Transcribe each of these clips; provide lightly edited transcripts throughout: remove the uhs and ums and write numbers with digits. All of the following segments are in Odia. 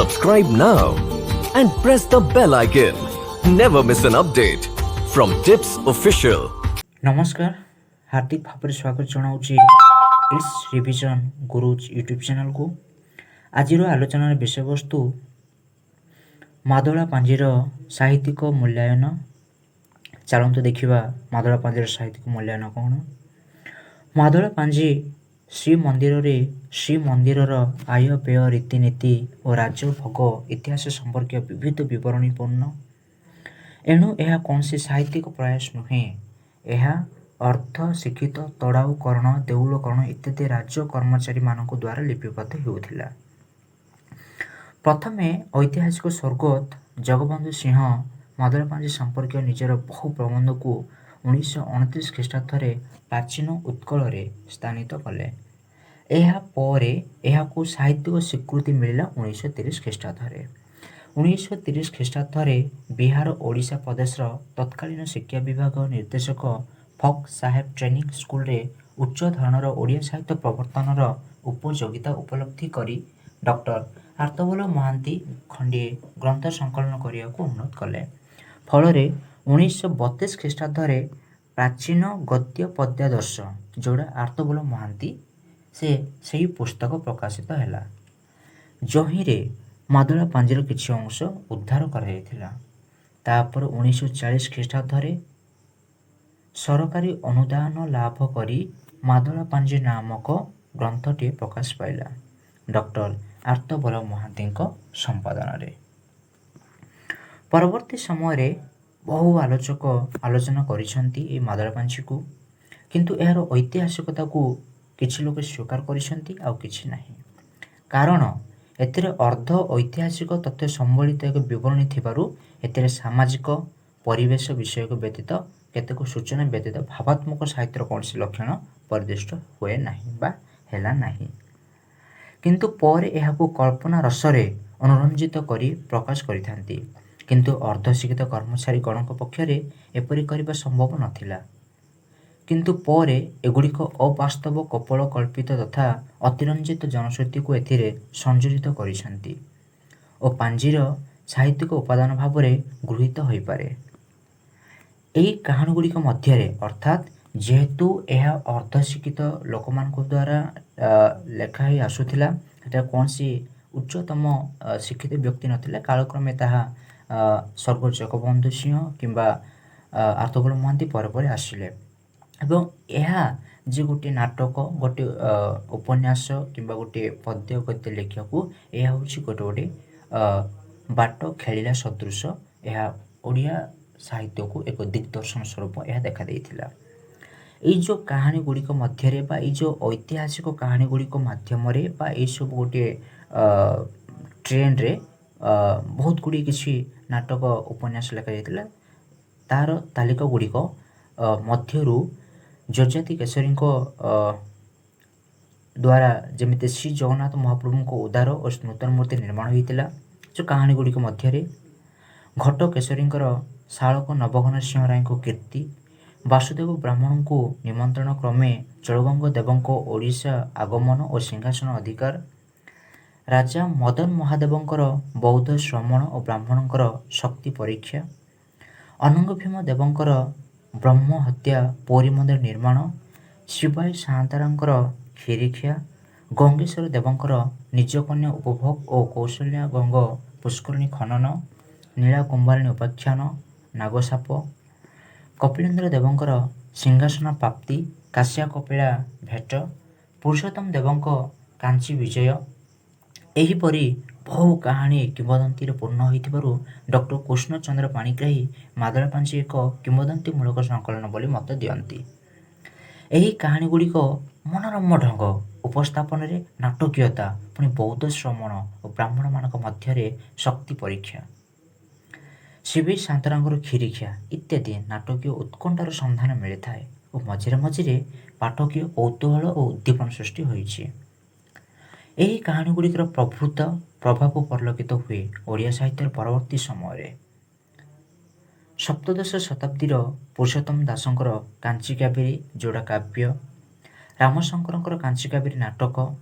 Subscribe now and press the bell icon. Never miss an update from Tips Official. ନମସ୍କାର, ହାର୍ଦ୍ଦିକ ଭାବରେ ସ୍ୱାଗତ ଜଣାଉଛି it's revision ଗୁରୁଜ ୟୁଟ୍ୟୁବ୍ ଚ୍ୟାନେଲକୁ। ଆଜିର ଆଲୋଚନାର ବିଷୟବସ୍ତୁ ମାଦଳା ପାଞ୍ଜିର ସାହିତ୍ୟିକ ମୂଲ୍ୟାୟନ। ଚାଲନ୍ତୁ ଦେଖିବା, ମାଦଳା ପାଞ୍ଜିର ସାହିତ୍ୟିକ ମୂଲ୍ୟାୟନ କ'ଣ। ମାଦଳା ପାଞ୍ଜି ଶ୍ରୀମନ୍ଦିରର ଆୟ ବ୍ୟୟ, ରୀତିନୀତି ଓ ରାଜଭୋଗ ଇତିହାସ ସମ୍ପର୍କୀୟ ବିବିଧ ବିବରଣୀପୂର୍ଣ୍ଣ। ଏଣୁ ଏହା କୌଣସି ସାହିତ୍ୟିକ ପ୍ରୟାସ ନୁହେଁ। ଏହା ଅର୍ଦ୍ଧ ଶିକ୍ଷିତ ତଡ଼ାଉକରଣ, ଦେଉଳକରଣ ଇତ୍ୟାଦି ରାଜ କର୍ମଚାରୀମାନଙ୍କ ଦ୍ୱାରା ଲିପିବଦ୍ଧ ହେଉଥିଲା। ପ୍ରଥମେ ଐତିହାସିକ ସ୍ୱର୍ଗତ ଜଗବନ୍ଧୁ ସିଂହ ମାଦଳପାଞ୍ଜି ସମ୍ପର୍କୀୟ ନିଜର ବହୁ ପ୍ରବନ୍ଧକୁ 1929 ଖ୍ରୀଷ୍ଟାବ୍ଦରେ ପ୍ରାଚୀନ ଉତ୍କଳରେ ସ୍ଥାନିତ କଲେ। ଏହା ପରେ ଏହାକୁ ସାହିତ୍ୟିକ ସ୍ୱୀକୃତି ମିଳିଲା 1930 ଖ୍ରୀଷ୍ଟାବ୍ଦରେ। 1930 ଖ୍ରୀଷ୍ଟାବ୍ଦରେ ବିହାର ଓଡ଼ିଶା ପ୍ରଦେଶର ତତ୍କାଳୀନ ଶିକ୍ଷା ବିଭାଗ ନିର୍ଦ୍ଦେଶକ ଫକ୍ ସାହେବ ଟ୍ରେନିଂ ସ୍କୁଲରେ ଉଚ୍ଚ ଧରଣର ଓଡ଼ିଆ ସାହିତ୍ୟ ପ୍ରବର୍ତ୍ତନର ଉପଯୋଗିତା ଉପଲବ୍ଧି କରି ଡକ୍ଟର ଆର୍ତ୍ତବଲ୍ଲଭ ମହାନ୍ତି ଖଣ୍ଡିଏ ଗ୍ରନ୍ଥ ସଂକଳନ କରିବାକୁ ଅନୁରୋଧ କଲେ। ଫଳରେ 1932 ଖ୍ରୀଷ୍ଟାବ୍ଦରେ ପ୍ରାଚୀନ ଗଦ୍ୟ ପଦ୍ୟାଦର୍ଶ, ଯେଉଁଟା ଆର୍ତ୍ତବଲ୍ଲଭ ମହାନ୍ତି, ସେ ସେହି ପୁସ୍ତକ ପ୍ରକାଶିତ ହେଲା, ଯହିଁରେ ମାଦଳା ପାଞ୍ଜିର କିଛି ଅଂଶ ଉଦ୍ଧାର କରାଯାଇଥିଲା। ତାପରେ 1940 ଖ୍ରୀଷ୍ଟାବ୍ଦରେ ସରକାରୀ ଅନୁଦାନ ଲାଭ କରି ମାଦଳା ପାଞ୍ଜି ନାମକ ଗ୍ରନ୍ଥଟିଏ ପ୍ରକାଶ ପାଇଲା ଡକ୍ଟର ଆର୍ତ୍ତବଲ୍ଲଭ ମହାନ୍ତିଙ୍କ ସମ୍ପାଦନାରେ। ପରବର୍ତ୍ତୀ ସମୟରେ ବହୁ ଆଲୋଚକ ଆଲୋଚନା କରିଛନ୍ତି ଏହି ମାଦଳା ପାଞ୍ଜିକୁ। କିନ୍ତୁ ଏହାର ଐତିହାସିକତାକୁ କିଛି ଲୋକ ସ୍ୱୀକାର କରିଛନ୍ତି, ଆଉ କିଛି ନାହିଁ। କାରଣ ଏଥିରେ ଅର୍ଦ୍ଧ ଐତିହାସିକ ତଥ୍ୟ ସମ୍ବଳିତ ଏକ ବିବରଣୀ ଥିବାରୁ ଏଥିରେ ସାମାଜିକ ପରିବେଶ ବିଷୟକ ବ୍ୟତୀତ, କେତେକ ସୂଚନା ବ୍ୟତୀତ ଭାବାତ୍ମକ ସାହିତ୍ୟର କୌଣସି ଲକ୍ଷଣ ପରିଦୃଷ୍ଟ ହୁଏ ନାହିଁ ବା ହେଲା ନାହିଁ। କିନ୍ତୁ ପରେ ଏହାକୁ କଳ୍ପନା ରସରେ ଅନୁରଞ୍ଜିତ କରି ପ୍ରକାଶ କରିଥାନ୍ତି। କିନ୍ତୁ ଅର୍ଦ୍ଧଶିକ୍ଷିତ କର୍ମଚାରୀ ଗଣଙ୍କ ପକ୍ଷରେ ଏପରି କରିବା ସମ୍ଭବ ନଥିଲା। କିନ୍ତୁ ପରେ ଏଗୁଡ଼ିକ ଅବାସ୍ତବ, କପୋଳ କଳ୍ପିତ ତଥା ଅତିରଞ୍ଜିତ ଜନଶ୍ରୁତିକୁ ଏଥିରେ ସଂଯୋଜିତ କରିଛନ୍ତି ଓ ପାଞ୍ଜିର ସାହିତ୍ୟିକ ଉପାଦାନ ଭାବରେ ଗୃହୀତ ହୋଇପାରେ। ଏହି କାହାଣୀ ଗୁଡ଼ିକ ମଧ୍ୟରେ, ଅର୍ଥାତ୍ ଯେହେତୁ ଏହା ଅର୍ଦ୍ଧଶିକ୍ଷିତ ଲୋକମାନଙ୍କ ଦ୍ୱାରା ଲେଖା ହୋଇ ଆସୁଥିଲା, ସେଟା କୌଣସି ଉଚ୍ଚତମ ଶିକ୍ଷିତ ବ୍ୟକ୍ତି ନଥିଲେ। କାଳକ୍ରମେ ତାହା ସ୍ୱର୍ଗତ ଜଗବନ୍ଧୁ ସିଂହ କିମ୍ବା ଆର୍ତ୍ତବଲ୍ଲଭ ମହାନ୍ତି ପରେ ପରେ ଆସିଲେ ଏବଂ ଏହା ଯେ ଗୋଟିଏ ନାଟକ, ଗୋଟିଏ ଉପନ୍ୟାସ କିମ୍ବା ଗୋଟିଏ ପଦ୍ୟ ଗଦ୍ୟ ଲେଖିବାକୁ ଏହା ହେଉଛି ଗୋଟେ ଗୋଟେ ବାଟ ଖେଳିଲା ସଦୃଶ। ଏହା ଓଡ଼ିଆ ସାହିତ୍ୟକୁ ଏକ ଦିଗ୍ଦର୍ଶନ ସ୍ୱରୂପ ଏହା ଦେଖାଦେଇଥିଲା। ଏଇ ଯେଉଁ କାହାଣୀ ଗୁଡ଼ିକ ମଧ୍ୟରେ ବା ଏଇ ଯେଉଁ ଐତିହାସିକ କାହାଣୀ ଗୁଡ଼ିକ ମାଧ୍ୟମରେ ବା ଏଇସବୁ ଗୋଟିଏ ଟ୍ରେଣ୍ଡରେ ବହୁତ ଗୁଡ଼ିଏ କିଛି ନାଟକ, ଉପନ୍ୟାସ ଲେଖାଯାଇଥିଲା। ତାର ତାଲିକା ଗୁଡ଼ିକ ମଧ୍ୟରୁ ଯଯାତି କେଶରୀଙ୍କ ଦ୍ୱାରା ଯେମିତି ଶ୍ରୀ ଜଗନ୍ନାଥ ମହାପ୍ରଭୁଙ୍କ ଉଦ୍ଧାର ଓ ନୂତନ ମୂର୍ତ୍ତି ନିର୍ମାଣ ହୋଇଥିଲା, ଯେଉଁ କାହାଣୀ ଗୁଡ଼ିକ ମଧ୍ୟରେ ଘଟ କେଶରୀଙ୍କର ଶାଳକ ନବଘନ ସିଂହ ରାୟଙ୍କ କୀର୍ତ୍ତି, ବାସୁଦେବ ବ୍ରାହ୍ମଣଙ୍କୁ ନିମନ୍ତ୍ରଣ କ୍ରମେ ଚୋଡ଼ଗଙ୍ଗ ଦେବଙ୍କ ଓଡ଼ିଶା ଆଗମନ ଓ ସିଂହାସନ ଅଧିକାର, ରାଜା ମଦନ ମହାଦେବଙ୍କର ବୌଦ୍ଧ ଶ୍ରମଣ ଓ ବ୍ରାହ୍ମଣଙ୍କର ଶକ୍ତି ପରୀକ୍ଷା, ଅନଙ୍ଗଭୀମ ଦେବଙ୍କର ବ୍ରହ୍ମ ହତ୍ୟା, ପୁରୀ ମନ୍ଦିର ନିର୍ମାଣ, ଶିବାଇ ସାଆନ୍ତରାଙ୍କର କ୍ଷୀରିଖିଆ, ଗଙ୍ଗେଶ୍ୱର ଦେବଙ୍କର ନିଜ କନ୍ୟା ଉପଭୋଗ ଓ କୌଶଲ୍ୟା ଗଙ୍ଗ ପୁଷ୍କରିଣୀ ଖନନ, ନୀଳା କୁମ୍ଭାରିଣୀ ଉପାଖ୍ୟାନ, ନାଗସାପ, କପିଳେନ୍ଦ୍ର ଦେବଙ୍କର ସିଂହାସନ ପ୍ରାପ୍ତି, କାଶିଆ କପିଳା ଭେଟ, ପୁରୁଷୋତ୍ତମ ଦେବଙ୍କ କାଞ୍ଚି ବିଜୟ, ଏହିପରି ବହୁ କାହାଣୀ କିମ୍ବଦନ୍ତୀରେ ପୂର୍ଣ୍ଣ ହୋଇଥିବାରୁ ଡକ୍ଟର କୃଷ୍ଣଚନ୍ଦ୍ର ପାଣିଗ୍ରାହୀ ମାଦଳା ପାଞ୍ଜି ଏକ କିମ୍ବଦନ୍ତୀମୂଳକ ସଂକଳନ ବୋଲି ମତ ଦିଅନ୍ତି। ଏହି କାହାଣୀ ଗୁଡ଼ିକ ମନୋରମ ଢଙ୍ଗ ଉପସ୍ଥାପନରେ ନାଟକୀୟତା, ପୁଣି ବୌଦ୍ଧ ଶ୍ରମଣ ଓ ବ୍ରାହ୍ମଣମାନଙ୍କ ମଧ୍ୟରେ ଶକ୍ତି ପରୀକ୍ଷା, ଶିବି ସାନ୍ତରାଙ୍କର କ୍ଷୀରିଖିଆ ଇତ୍ୟାଦି ନାଟକୀୟ ଉତ୍କଣ୍ଠାର ସନ୍ଧାନ ମିଳିଥାଏ ଓ ମଝିରେ ମଝିରେ ପାଠକୀୟ କୌତୂହଳ ଓ ଉଦ୍ଦୀପନା ସୃଷ୍ଟି ହୋଇଛି। ଏହି କାହାଣୀ ଗୁଡ଼ିକର ପ୍ରଭୂତ ପ୍ରଭାବ ପରିଲକ୍ଷିତ ହୁଏ ଓଡ଼ିଆ ସାହିତ୍ୟର ପରବର୍ତ୍ତୀ ସମୟରେ। ସପ୍ତଦଶ ଶତାବ୍ଦୀର ପୁରୁଷୋତ୍ତମ ଦାସଙ୍କର କାଞ୍ଚି କାବେରୀ ଯୋଡ଼ା କାବ୍ୟ, ରାମଶଙ୍କରଙ୍କର କାଞ୍ଚି କାବେରୀ ନାଟକ,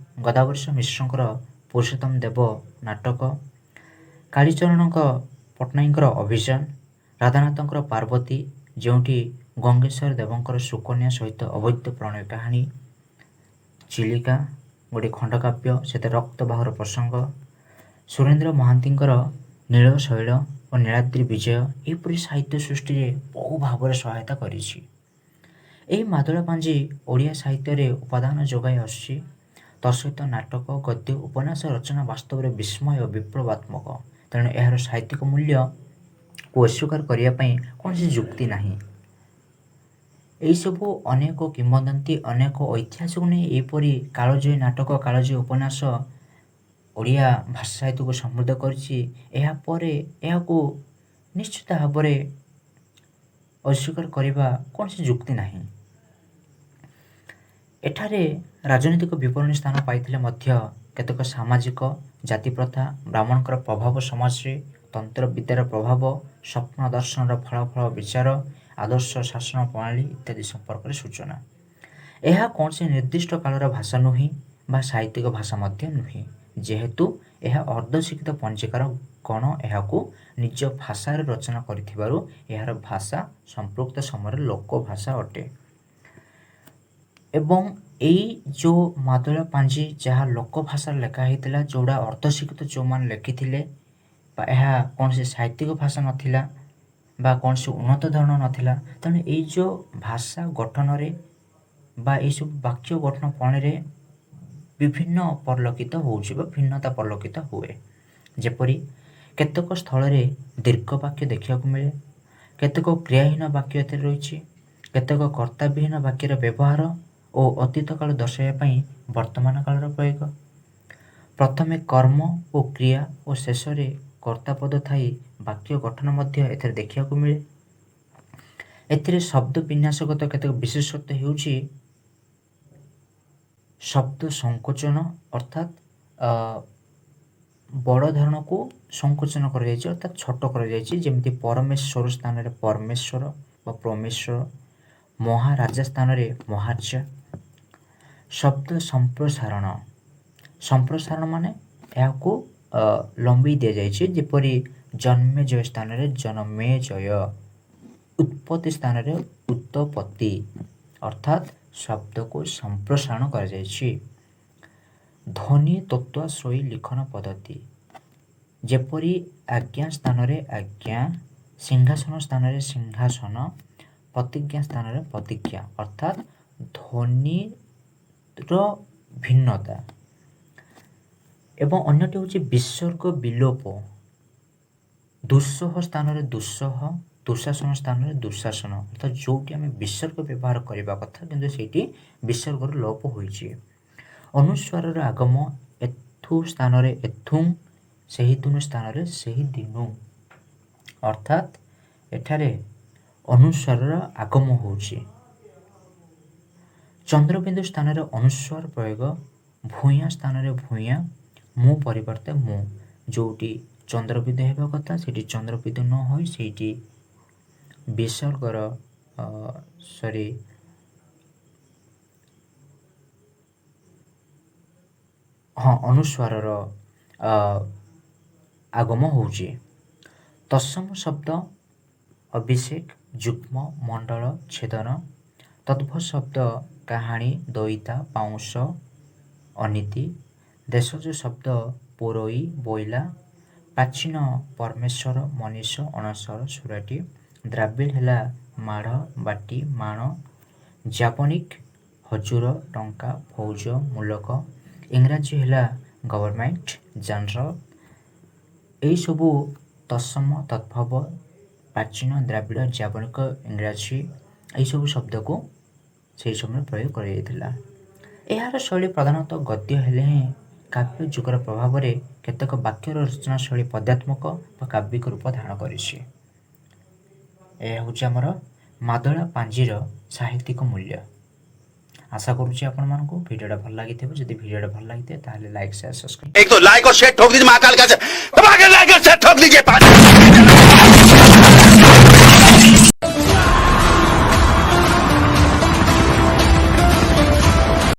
ଗୋଦାବରୀଶ ମିଶ୍ରଙ୍କର ପୁରୁଷୋତ୍ତମ ଦେବ ନାଟକ, କାଳୀଚରଣଙ୍କ ପଟ୍ଟନାୟକଙ୍କର ଅଭିଯାନ, ରାଧାନାଥଙ୍କର ପାର୍ବତୀ, ଯେଉଁଠି ଗଙ୍ଗେଶ୍ୱର ଦେବଙ୍କର ସୁକନ୍ୟା ସହିତ ଅବୈଧ ପ୍ରଣୟ କାହାଣୀ, ଚିଲିକା ଗୋଟିଏ ଖଣ୍ଡକାବ୍ୟ, ସେଥିରେ ରକ୍ତବାହୁର ପ୍ରସଙ୍ଗ, ସୁରେନ୍ଦ୍ର ମହାନ୍ତିଙ୍କର ନୀଳଶୈଳ ଓ ନୀଳାଦ୍ରି ବିଜୟ ଏହିପରି ସାହିତ୍ୟ ସୃଷ୍ଟିରେ ବହୁ ଭାବରେ ସହାୟତା କରିଛି। ଏହି ମାଦଳା ପାଞ୍ଜି ଓଡ଼ିଆ ସାହିତ୍ୟରେ ଉପାଦାନ ଯୋଗାଇ ଆସୁଛି। ତା ସହିତ ନାଟକ, ଗଦ୍ୟ, ଉପନ୍ୟାସ ରଚନା ବାସ୍ତବରେ ବିସ୍ମୟ ଓ ବିପ୍ଳବାତ୍ମକ। ତେଣୁ ଏହାର ସାହିତ୍ୟିକ ମୂଲ୍ୟକୁ ଅସ୍ୱୀକାର କରିବା ପାଇଁ କୌଣସି ଯୁକ୍ତି ନାହିଁ। ଏହିସବୁ ଅନେକ କିମ୍ବଦନ୍ତୀ, ଅନେକ ଐତିହାସିକ ନେଇ ଏହିପରି କାଳଜୟୀ ନାଟକ, କାଳଜୟୀ ଉପନ୍ୟାସ ଓଡ଼ିଆ ଭାଷା ସାହିତ୍ୟକୁ ସମୃଦ୍ଧ କରିଛି। ଏହାପରେ ଏହାକୁ ନିଶ୍ଚିତ ଭାବରେ ଅସ୍ୱୀକାର କରିବା କୌଣସି ଯୁକ୍ତି ନାହିଁ। ଏଠାରେ ରାଜନୈତିକ ବିବରଣୀ ସ୍ଥାନ ପାଇଥିଲେ ମଧ୍ୟ କେତେକ ସାମାଜିକ ଜାତିପ୍ରଥା, ବ୍ରାହ୍ମଣଙ୍କର ପ୍ରଭାବ ସମାଜରେ, ତନ୍ତ୍ର ବିଦ୍ୟାର ପ୍ରଭାବ, ସ୍ୱପ୍ନ ଦର୍ଶନର ଫଳାଫଳ ବିଚାର, ଆଦର୍ଶ ଶାସନ ପ୍ରଣାଳୀ ଇତ୍ୟାଦି ସମ୍ପର୍କରେ ସୂଚନା। ଏହା କୌଣସି ନିର୍ଦ୍ଦିଷ୍ଟ କାଳର ଭାଷା ନୁହେଁ ବା ସାହିତ୍ୟିକ ଭାଷା ମଧ୍ୟ ନୁହେଁ। ଯେହେତୁ ଏହା ଅର୍ଦ୍ଧଶିକ୍ଷିତ ପଞ୍ଜିକାର ଗଣ ଏହାକୁ ନିଜ ଭାଷାରେ ରଚନା କରିଥିବାରୁ ଏହାର ଭାଷା ସମ୍ପୃକ୍ତ ସମୟରେ ଲୋକ ଭାଷା ଅଟେ। ଏବଂ ଏଇ ଯେଉଁ ମାଦଳା ପାଞ୍ଜି ଯାହା ଲୋକ ଭାଷାରେ ଲେଖା ହେଇଥିଲା, ଯେଉଁଟା ଅର୍ଦ୍ଧଶିକ୍ଷିତ ଯେଉଁମାନେ ଲେଖିଥିଲେ ବା ଏହା କୌଣସି ସାହିତ୍ୟିକ ଭାଷା ନଥିଲା ବା କୌଣସି ଉନ୍ନତ ଧରଣ ନଥିଲା। ତେଣୁ ଏଇ ଯେଉଁ ଭାଷା ଗଠନରେ ବା ଏଇସବୁ ବାକ୍ୟ ଗଠନ ପ୍ରଣାଳୀରେ ବିଭିନ୍ନ ପରିଲକ୍ଷିତ ହେଉଛି ବା ଭିନ୍ନତା ପରିଲକ୍ଷିତ ହୁଏ। ଯେପରି କେତେକ ସ୍ଥଳରେ ଦୀର୍ଘ ବାକ୍ୟ ଦେଖିବାକୁ ମିଳେ, କେତେକ କ୍ରିୟାହୀନ ବାକ୍ୟ ଏଥିରେ ରହିଛି, କେତେକ କର୍ତ୍ତାବିହୀନ ବାକ୍ୟର ବ୍ୟବହାର ଓ ଅତୀତ କାଳ ଦର୍ଶାଇବା ପାଇଁ ବର୍ତ୍ତମାନ କାଳର ପ୍ରୟୋଗ, ପ୍ରଥମେ କର୍ମ ଓ କ୍ରିୟା ଓ ଶେଷରେ କର୍ତ୍ତାପଦ ଥାଇ ବାକ୍ୟ ଗଠନ ମଧ୍ୟ ଏଥିରେ ଦେଖିବାକୁ ମିଳେ। ଏଥିରେ ଶବ୍ଦ ବିନ୍ୟାସଗତ କେତେକ ବିଶେଷତ୍ୱ ହେଉଛି ଶବ୍ଦ ସଂକୋଚନ, ଅର୍ଥାତ୍ ବଡ଼ ଧରଣକୁ ସଂକୋଚନ କରାଯାଇଛି, ଅର୍ଥାତ୍ ଛୋଟ କରାଯାଇଛି। ଯେମିତି ପରମେଶ୍ୱର ସ୍ଥାନରେ ପରମେଶ୍ୱର ବା ପ୍ରମେଶ୍ୱର, ମହାରାଜା ସ୍ଥାନରେ ମହାରାଜା। ଶବ୍ଦ ସମ୍ପ୍ରସାରଣ, ସମ୍ପ୍ରସାରଣ ମାନେ ଏହାକୁ ଲମ୍ବେଇ ଦିଆଯାଇଛି। ଯେପରି ଜନ୍ମେଜୟ ସ୍ଥାନରେ ଜନମେଜୟ, ଉତ୍ପତ୍ତି ସ୍ଥାନରେ ଉତ୍ପତ୍ତି, ଅର୍ଥାତ୍ ଶବ୍ଦକୁ ସମ୍ପ୍ରସାରଣ କରାଯାଇଛି। ଧ୍ୱନି ତତ୍ତ୍ୱାଶ୍ରୟୀ ଲିଖନ ପଦ୍ଧତି, ଯେପରି ଆଜ୍ଞା ସ୍ଥାନରେ ଆଜ୍ଞା, ସିଂହାସନ ସ୍ଥାନରେ ସିଂହାସନ, ପ୍ରତିଜ୍ଞା ସ୍ଥାନରେ ପ୍ରତିଜ୍ଞା, ଅର୍ଥାତ୍ ଧ୍ୱନିର ଭିନ୍ନତା। ଏବଂ ଅନ୍ୟଟି ହେଉଛି ବିସର୍ଗ ବିଲୋପ, ଦୁଃସହ ସ୍ଥାନରେ ଦୁଃସହ, ଦୁଃଶାସନ ସ୍ଥାନରେ ଦୁଃଶାସନ, ଅର୍ଥାତ୍ ଯେଉଁଠି ଆମେ ବିସର୍ଗ ବ୍ୟବହାର କରିବା କଥା କିନ୍ତୁ ସେଇଠି ବିସର୍ଗର ଲୋପ ହୋଇଛି। ଅନୁସ୍ୱାରର ଆଗମ, ଏଥୁ ସ୍ଥାନରେ ଏଥୁଁ, ସେହି ଦିନୁ ସ୍ଥାନରେ ସେହି ଦିନୁ, ଅର୍ଥାତ୍ ଏଠାରେ ଅନୁସ୍ୱାରର ଆଗମ ହେଉଛି। ଚନ୍ଦ୍ରବିନ୍ଦୁ ସ୍ଥାନରେ ଅନୁସ୍ୱାର ପ୍ରୟୋଗ, ଭୂୟାଁ ସ୍ଥାନରେ ଭୂୟାଁ, ମୁଁ ପରିବର୍ତ୍ତେ ମୁଁ, ଯେଉଁଠି ଚନ୍ଦ୍ରବିନ୍ଦୁ ହେବା କଥା ସେଇଠି ଚନ୍ଦ୍ରବିନ୍ଦୁ ନ ହୋଇ ସେଇଠି ବିସର୍ଗର ସରି ହଁ ଅନୁସ୍ୱାରର ଆଗମ ହେଉଛି। ତତ୍ସମ ଶବ୍ଦ ଅଭିଷେକ, ଯୁଗ୍ମ, ମଣ୍ଡଳ, ଛେଦନ। ତଦ୍ଭବ ଶବ୍ଦ କାହାଣୀ, ଦଇତା, ପାଉଁଶ, ଅନୀତି। ଦେଶଜ ଶବ୍ଦ ପୋରଇ, ବୋଇଲା। ପ୍ରାଚୀନ ପରମେଶ୍ୱର, ମନୀଷ, ଅଣସର, ସୁରାଟି। ଦ୍ରାବିଡ଼ ହେଲା ମାଢ଼, ବାଟି, ମାଣ। ଜାପନିକ ହଜୁର, ଟଙ୍କା, ଫୌଜ, ମୂଲକ। ଇଂରାଜୀ ହେଲା ଗଭର୍ଣ୍ଣମେଣ୍ଟ, ଜେନେରାଲ। ଏହିସବୁ ତତ୍ସମ, ତଦ୍ଭବ, ପ୍ରାଚୀନ, ଦ୍ରାବିଡ଼, ଜାବନିକ, ଇଂରାଜୀ ଏହିସବୁ ଶବ୍ଦକୁ ସେହି ସମୟରେ ପ୍ରୟୋଗ କରାଯାଇଥିଲା। ଏହାର ଶୈଳୀ ପ୍ରଧାନତଃ ଗଦ୍ୟ ହେଲେ ହେଁ କାବ୍ୟ ଯୁଗର ପ୍ରଭାବରେ କେତେକ ବାକ୍ୟର ରଚନା ଶୈଳୀ ପଦ୍ୟାତ୍ମକ ବା କାବ୍ୟିକ ରୂପ ଧାରଣ କରିଛି। ଏହା ହେଉଛି ଆମର ମାଦଳା ପାଞ୍ଜିର ସାହିତ୍ୟିକ ମୂଲ୍ୟ। ଆଶା କରୁଛି ଆପଣମାନଙ୍କୁ ଭିଡ଼ିଓଟା ଭଲ ଲାଗିଥିବ। ଯଦି ଭିଡ଼ିଓଟା ଭଲ ଲାଗିଥିବ ତାହେଲେ ଲାଇକ୍, ସେୟାର, ସବସ୍କ୍ରାଇବ୍। एक तो लाइक और शेयर ठोक दीजिए, महाकाल का दबा के लाइक और शेयर ठोक दीजिए।